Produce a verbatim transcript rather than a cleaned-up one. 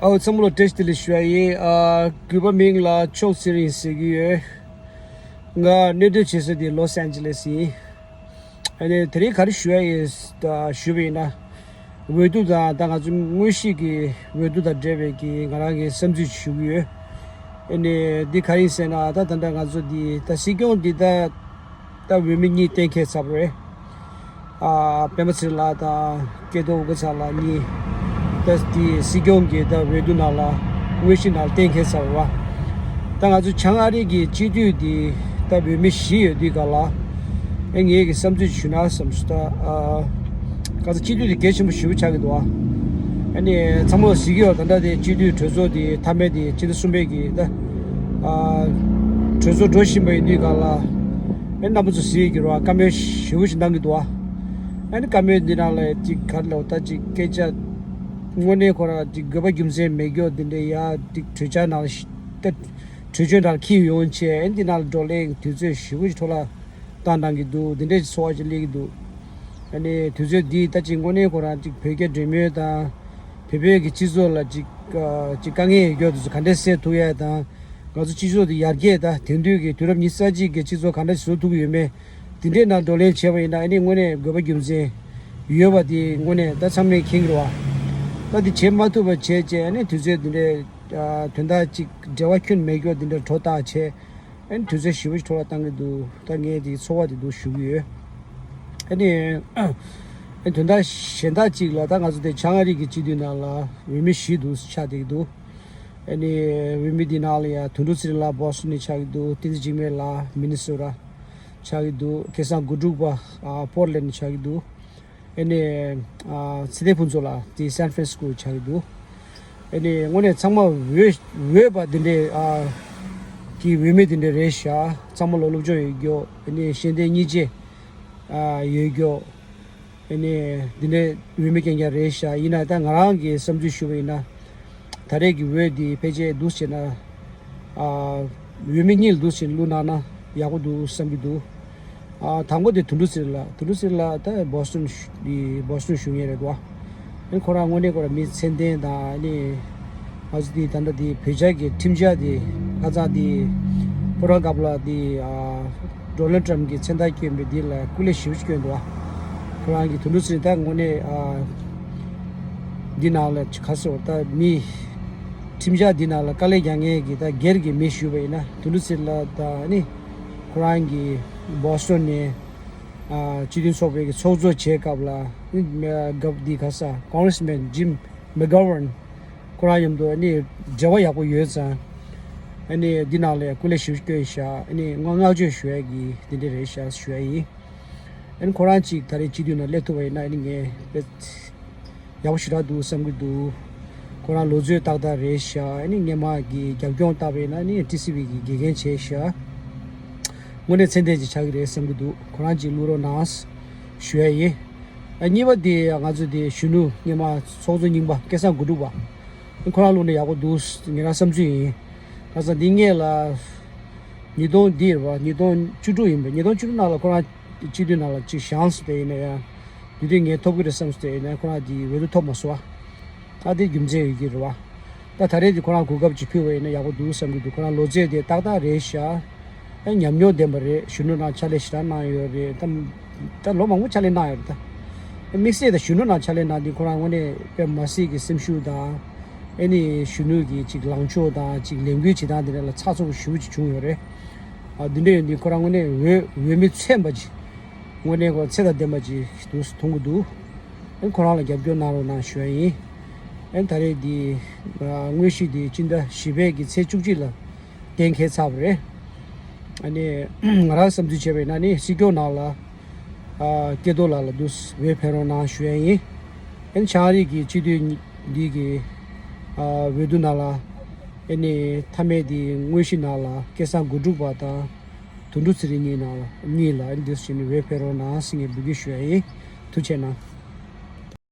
ཨའོ། ཚང་མ་ལ་བཀྲ་ཤིས་བདེ་ལེགས་ཞུ་ཡ་ཡིན། ཨ། གུས་པ་མིང་ལ་མཆོག་ཚེ་རིང་ཟེར་གྱི་ཡོད། ང་གནས་སྡོད་བྱེད་ས་དེ་ལོས་ཨན་ཇི་ལེས་ཡིན། ཨ་ནི་དེ་རིང་ག་རེ་ཞུ་ཡ་ཡིན་ད་ཞུས་པ་ཡིན་ན། འོས་བསྡུ་དང་ད་ང་ཚོ་དངོས་གཞི་གི་འོས་བསྡུ་དང་འབྲེལ་བའི་གི་ང་རང་གི་བསམ་ཚུལ་ཞུ་གི་ཡོད། ཨ་ནི་འདི་ག་རེ་ཡིན་ཟེར་ན། ད་ད་ལྟ་ང་ཚོ་འདི་ད་སྲིད་སྐྱོང་འདི་ད། ད་འོས་མི་གཉིས་གཏན་འཁེལ་ཚར་བ་རེད། ཨ། སྤེན་པ་ཚེ་རིང་ལགས་དང་སྐལ་རྡོར་དབུ་དཀར་ཚེ་རིང་ལགས་གཉིས། ད་དེ་སྲིད་སྐྱོང་གི་ད་འོས་བསྡུ་ནང་ལ་དངོས་གཞི་ནང་ལ་གཏན་འཁེལ་ཚར་བ། ད་ང་ཚོ་བྱང་ཨ་རི་གི་སྤྱི་འཐུས་འདི་ད་འོས་མི་བཞི་ཡོད་དུས་ག་ལ། ཨེ། ངེད་ཀྱི་བསམ་ཚུལ་ཞུ་ན་བསམ་སོང་། ད། ཨ། ག་ཚོད་སྤྱི་འཐུས་དེ་གལ་ཆེན་པོ་ཞེ་པོ་ཆགས་ཀྱི་འདུག་ཨ། ཨ་ནི་ཚང་མས་གཟིགས་ཀྱི་ཡོད། ད་ལྟ་དེ་སྤྱི་འཐུས་གྲོས་ཚོགས་དེ་མཐའ་མའི་དེ་སྤྱི་ཟླ་གསུམ་པའི་གི་ད། ཨ། གྲོས་ཚོགས་འགྲོ་བཞིན་པ་ཡིན་དུས་ག་ལ། ཨེ། རྣམ་པ་ཚོ་གཟིགས་ཀྱི་རེད་བ། བཀའ་མོལ་ཞེ་པོ་ཞིག་གནང་གི་འདུག་ཨ། ཨ་ནི་བཀའ་མོལ་འདི་ནང་ལ་ཅིག་ག་རེ་ལབ། ད་ཅིག་སྐད་ཆ་དངོས་གནས་ཁོ་རང་ཅིག་དགོས་པ་རྒྱུ་མཚན་མེད་རྒྱུ་འདི་འདྲའི་ཡ་ཅིག་གྲོས་འཆར་ནང་ལ་ད་གྲོས་ཆོད་འདྲ་འཁྱེར་ཡོང་བྱས། ཨེ། འདི་ནང་ལ་བགྲོ་གླེང་དུས་ཚོད་ཞེ་པོ་ཞིག་འཕྲོ་བརླག་བཏང་གནང་གི་འདུག། འདི་འདྲའི་ཚོར་བ་ཅིག་སླེབས་ཀྱི་འདུག། ཨ་ནི་དུས་ཚོད་འདི་ད་ཅིག་དངོས་གནས་ཁོ་རང་ཅིག་བོད་རྒྱ་འབྲེལ་མོལ་དང་། བོད་པའི་གི་སྤྱི་ཚོགས་ལ་ཅིག་ཨ། ཅིག་དཀའ་ངལ་ཡོད་རྒྱུ་དེ་ཚོ་ག་འདྲས་སེལ་ཐུབ་ཡ་དང་། ང་ཚོ་སྤྱི་ཚོགས་འདི་ཡར་རྒྱས་ད་དེང་དུས་ཀྱི་དུས་རབས་ཉི་ཤུ་རྩ་གཅིག་གི་སྤྱི་ཚོགས་ག་འདྲས་བཟོ་ཐུབ་ཀྱི་ཡོད་མེད། དེ་འདྲའི་ནང་བགྲོ་གླེང་བྱས་པ་ཡིན་ན། ཨ་ནི་དངོས་གནས་དགོས་པ་རྒྱུ་མཚན་ཡོད་པ་དེ་དངོས་གནས་ད་ཚང་མས་མཁྱེན་གྱི་རེད་བ། ད་དེ་བྱེད་མ་ཐུབ་པ་བྱས་བྱས། ཨ་ནི་དུས་ཚོད་འདི་འདྲའི་ཨ། དོན་དག་ཅིག་འབྲེལ་བ་ཁྱོན་མེད་རྒྱུ་འདི་འདྲ་འགྲོ་བཏང་བྱས། ཨ་ནི་དུས་ཚོད་ཞེ་པོ་ཞིག་འཕྲོ་བརླག་བཏང་གི་འདུག། ད་ངས་དེའི་ཚོར་བ་དེ་འདུག་ཞུ་གི་ཡོད། ཨ་ནི་ཨ། དོན་དག་གཞན་དག་ཅིག་ལ། ད་ང་ཚོ་དེ་བྱང་ཨ་རི་གི་སྤྱི་འཐུས་ནང་ལ་འོས་མི་བཞི་འདུག་ཆགས་བསྡད་ཀྱི་འདུག། ཨ་ནི་འོས་མི་འདི་ནང་ལ་ཡང་དོན་གྲུབ་ཚེ་རིང་ལགས་བོ་སི་ཊོན་ནས་ཆགས་ཀྱི་འདུག། བསྟན་འཛིན་འཇིགས་མེད་ལགས་མི་ནི་སོ་ཊ་ཆགས་ཀྱི་འདུག། སྐལ་བཟང་དགུ་ཕྲུག་པ། ཨ། པོར་ལེན་ནས་ཆགས་ཀྱི་འདུག། ཨ་ནི་ཨ། ཚེ་བརྟན་ཕུན་ཚོགས་ལགས་དེ་སན་ཧྥ་རན་སི་ཀོ་ཆགས་ཀྱི་འདུག། ཨ་ནི་དངོས་གནས་ཚང་མ་འོས་འོས་པ་འདི་འདྲའི་ཨ། གི་འོས་མི་འདི་འདྲ་རེད་ཤག། ཚང་མ་ལ་སློབ་སྦྱོང་ཡོད་རྒྱུ། ཨ་ནི་ཤེས་ལྡན་སྙིང་རྗེ་ཨ། ཡོད་རྒྱུ། ཨ་ནི་འདི་འདྲའི་འོས་མི་རྐྱང་རྐྱང་རེད་ཤག། ཡིན་ན་ད་ང་རང་གི་བསམ་ཚུལ་ཞུ་བ་ཡིན་ན། ད་རེས་ཀྱི་འོས་འདི་ཕལ་ཆེར་འདུག་བྱས་ན། ཨ། འོས་མི་གཉིས་ལ་འདུག་བྱས་ནས་བླུགས་གནང་ན་ཡག་པོ་འདུག་བསམ་གྱི་འདུག། ཨ། དང་པོ་དེ་དོན་གྲུབ་ཚེ་རིང་ལགས། དོན་གྲུབ་ཚེ་རིང་ལགས་ད་བོ་སི་ཊོན་ཞུ་འདི་བོ་སི་ཊོན་བཞུགས་མཁན་རེད་དོ། ཨ་ནི་ཁོ་རང་དངོས་གནས་ཁོ་རང་མི་ཚད་ལྡན་དང་། ཨ་ནི་ང་ཚོ་འདི་ད་ལྟ་འདི་བོད་ཇ་གི་ཁྲིམས་འཆར་འདི་ཁ་སང་འདི་ཕོ་བྲང་དཀར་པོ་ལ་འདི། ཨ། ཌོ་ནལ་ཊམ་གྱི་མཚན་རྟགས་བསྐྱོན་པའི་འདི་ལ་སྐུ་ལས་ཞེ་པོ་ཅིག་བསྐྱོན་འདུག། ཨ། ཁོ་རང་གི་དོན་གྲུབ་ཚེ་རིང་ད་དངོས་གནས། ཨ། འདི་ནང་ལ་ག་ཟེར་ད་མི་ཁྲིམས་འཆར་འདི་ནང་ལ་དཀའ་ལས་རྒྱག་མཁན་གྱི་ད་སྒེར་གྱི་མི་ཞུས་པ་ཡིན་ན། དོན་གྲུབ་ཚེ་རིང་ལགས་དང་ནི་ཁོ་རང་གི་བོ་སི་ཊོན་ནས། ཨ། སྤྱི་མཐུན་ཚོགས་པའི་གི་ཚོགས་གཙོ་བྱས་སྐབས་ལ་ནི་སྐབས་འདི་ག་ས་ཀོང་རེ་སི་མེན་ཇིམ་མེག་གྷོ་ཝན་ཁོ་རང་མཉམ་དུ་ནི་འབྲེལ་བ་ཡག་པོ་ཡོད་ཙང་། ཨ་ནི་འདི་ནང་ལ་སྐུ་ལས་ཞེ་པོ་བསྐྱོན་ཤག། ཨ་ནི་བསྔགས་བརྗོད་ཞུ་ཡ་གི་འདི་འདྲ་རེད་ཤག་ཞུ་ཡ་ཡིན། ཨ་ནི་ཁོ་རང་གཅིག་ད་རེས་སྤྱི་འཐུས་ནང་སླེབས་ཐུབ་པ་ཡིན་ན། ཨ་ནི་ངས་དཔེ་ཡག་པོ་ཞེ་དྲག་འདུག་བསམ་གྱི་འདུག། ཁོ་རང་ལོ་ཚོད་ཏག་ཏག་རེད་ཤག། ཨ་ནི་སྔོན་མ་གི་རྒྱབ་སྐྱོར་བཏང་བ་ཡིན་ན་ནི་ཊི་སི་ཝི་གི་དགེ་རྒན་བྱས་ཤག། དངོས་གནས་ཚད་ལྡན་ཅིག་ཆགས་ཀྱི་རེད་བསམ་གྱི་འདུག། ཁོ་རང་གཅིག་བླུག་རོགས་གནང་ཞུ་ཡ་ཡིན། ཨ། གཉིས་པ་དེ་ང་ཚོ་དེ་གཞོན་ནུ་སྔོན་མ་ཚོགས་གཙོ་རྙིང་པ་སྐལ་བཟང་དགུ་ཕྲུག་པ། ཁོ་རང་བླུགས་ན་ཡག་པོ་འདུག་ངེད་རང་བསམ་ཚུལ་ཡིན། ཁ་སང་འདི་སྔོན་ལ་ཉིས་སྟོང་འདི་རེད་པ། ཉིས་སྟོང་བཅུ་དྲུག་ཡིན་པས། ཉིས་སྟོང་བཅུ་དྲུག་ནང་ལ་ཁོ་རང་སྤྱི་འཐུས་ནང་ལ་ཅིག་བཞེངས་སོང་སྟེ། ཡིན་ན་ཡང་དེ་དུས་ངས་ཐོབ་ཀྱི་རེད་བསམ་སོང་སྟེ། ཡིན་ན་ཁོ་རང་གི་འོས་བསྡུ་ཐོབ་མ་སོང་བ། ད་དེ་རྒྱུ་མཚན་ཡོད་ཀྱི་རེད་བ། ད་ད་རེས་དེ་ཁོ་རང་གོ་སྐབས་ཅིག་ཕུལ་བ་ཡིན་ན་ཡག་པོ་འདུག་བསམ་གྱི་འདུག། ཁོ་རང་ལོ་ཚད་དེ་ཏག་ཏག་རེད་ཤག། ཨ། ཉམས་མྱོང་ལྡན་པ་རེད། གཞོན་ནུ་ནང་ཕྱག་ལས་ཞེ་དྲག་གནང་ཡོད་རེད། ད་ད་ལོ་མང་པོ་ཕྱག་ལས་གནང་ཡོད་རེད། ད་དམིགས་བསལ་ད་གཞོན་ནུ་ནང་ཕྱག་ལས་གནང་དུས་ཁོ་རང་དངོས་གནས་དཔེ་མི་སྲིད་ཀྱི་སེམས་ཤུགས་དང་། ཨ་ནི་གཞོན་ནུ་གི་ཅིག་ལངས་ཕྱོགས་དང་། ཅིག་ལས་འགུལ་བྱེད་སྟངས་དེ་འདྲ་ལ་ཚགས་ཚུད་པོ་ཞེ་པོ་ཅིག་བྱུང་ཡོད་རེད། ཨ། འདི་འདྲ་ཡིན་དུས་ཁོ་རང་དངོས་གནས་འོས་འོས་མི་མཚོན་པ་ཅིག། དངོས་གནས་ཁོ་ཚད་དང་ལྡན་པ་ཅིག་འདུག་མཐོང་གི་འདུག། ཨ་ནི་ཁོ་རང་ལ་རྒྱབ་སྐྱོར་གནང་རོགས་གནང་ཞུ་ཡ་ཡིན། ཨ་ནི་ད་རེས་འདི་ཨ་དངོས་གཞི་འདི་སྤྱི་ཟླ་བཞི་པའི་གི་ཚེས་བཅུ་གཅིག་ལ་གཏན་འཁེལ་ཚར་བ་རེད། ཨ་ནི་ང་རང་བསམ་ཚུལ་བྱས་པ་ཡིན་ན་ནི་སྲིད་སྐྱོང་ནང་ལ་ཨ་སྐལ་རྡོར་ལགས་ལ་འདུག་འོས་འཕེན་རོགས་གནང་ཞུ་ཡ་ཡིན། ཨ་ནི་བྱང་ཨ་རི་གི་སྤྱི་འཐུས་འདི་གི་ཨ་འོས་བསྡུ་ནང་ལ། ཨ་ནི་མཐའ་མའི་འདི་དངོས་གཞི་ནང་ལ་སྐལ་བཟང་དགུ་ཕྲུག་པ་དང་དོན་གྲུབ་ཚེ་རིང་གཉིས་ནང་ལ་གཉིས་ལ་ཨ་ནི་འདུག་བྱས་ནས་འོས་འཕེན་རོགས་གནང་ཟེར་ངས་འབོད་སྐུལ་ཞུ་ཡ་ཡིན། ཐུགས་རྗེ་གནང་།